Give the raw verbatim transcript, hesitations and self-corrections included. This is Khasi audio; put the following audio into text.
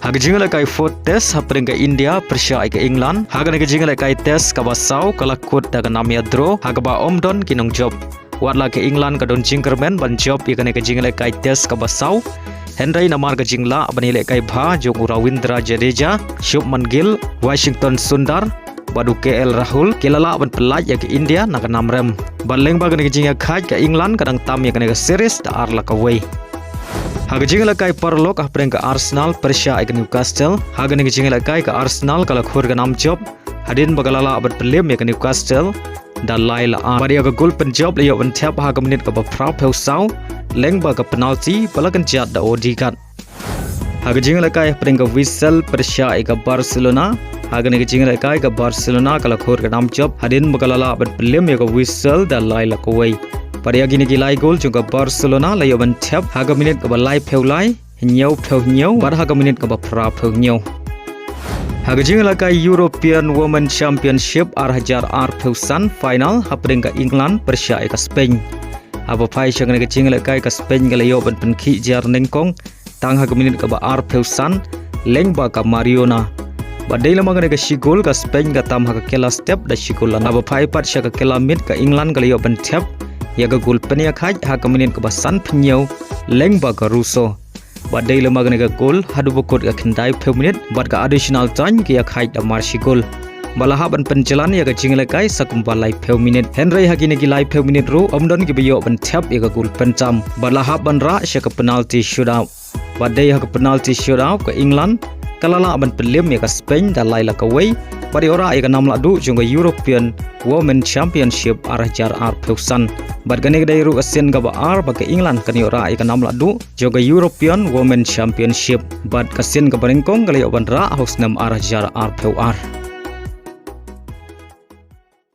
Ha ka jingïalehkai fourth test hapdeng ka India pyrshah ïa ka England, ha kane ka jingïalehkai test kaba saw ka la kut da ka nam ïa draw, ha kaba ym don ki nongjop. Wat la ka England ka don jingkyrmen ban jop ïa kane ka jingïalehkai test kaba saw, hynrei namar ka jinglah ban ïalehkai bha jong u Ravindra Jadeja, Shubman Gill, Washington Sundar bad u K L Rahul, ki la lah ban pyllait ïa ka India na ka nam rem. Bad lyngba kane ka jingïakhaid, ka England ka dang tam ïa kane ka series da ar la kawei. Ha ka jingïalehkai paralok hapdeng ka Arsenal pyrshah ïa ka Newcastle, ha kane ka jingïalehkai ka Arsenal ka la khur ka nam jop hadien ba ka la lah ban pynliem ïa ka Newcastle da lai la ar. Bad ïa ka gol pynjop la ïoh ban thep ha ka minit kaba phraphew saw lyngba ka penalty ba la kynjat da Odegaard. Ha ka jingïalehkai hapdeng ka Villarreal pyrshah ïa ka Barcelona, ha kane ka jingïalehkai ka Barcelona ka la khur ka nam jop hadien ba ka la lah ban pynliem ïa ka Villarreal da lai la kawei. Bad ïa kine ki lai gol jong ka Barcelona la ïoh ban thep ha ka minit kaba laiphew lai, hynñiewphew hynñiew bad ha ka minit kaba phraphew hynñiew. Ha ka jingïalehkai European Women Championship ar hajar arphew san final hapdeng ka England pyrshah ïa ka Spain. Haba phai sha kane ka jingïalehkai ka Spain ka la ïoh ban pynkhih jar nyngkong tang ha ka minit kaba arphew san lyngba ka Mariona. Bad dei lama kane ka shi gol ka Spain ka tam ha ka kela step da shi gol lano. Haba phai pat sha ka kela miet ka England ka la ïoh ban thep ïa ka gol pynïakhaid ha ka minit kaba sanphew hynñiew lyngba ka Russo. Bad dei lama kane ka gol haduh ba kut ka khyndaiphew minit bad ka additional time ki ïakhaid da mar shi gol. Ba la hap ban pynjlan ïa ka jingïalehkai sa kumba laiphew minit. Hynrei ha kine ki laiphew minit ruh ym don kiba ïoh ban thep ïa ka gol pyntam. Bad la hap ban rah sha ka penalty shootout. Bad dei ha ka penalty shootout ka England ka la lah ban pynliem ïa ka Spain da lai la kawei bad ïoh rah ïa ka nam lahduh jong ka European Women Championship ar hajar arphew san. Bad kane ka dei ruh ka sien kaba ar ba ka England kan ïoh rah ïa ka nam lahduh jong ka European Women Championship. Bad ka sien kaba nyngkong ka la ïoh ban rah ha u snem ar hajar arphew ar.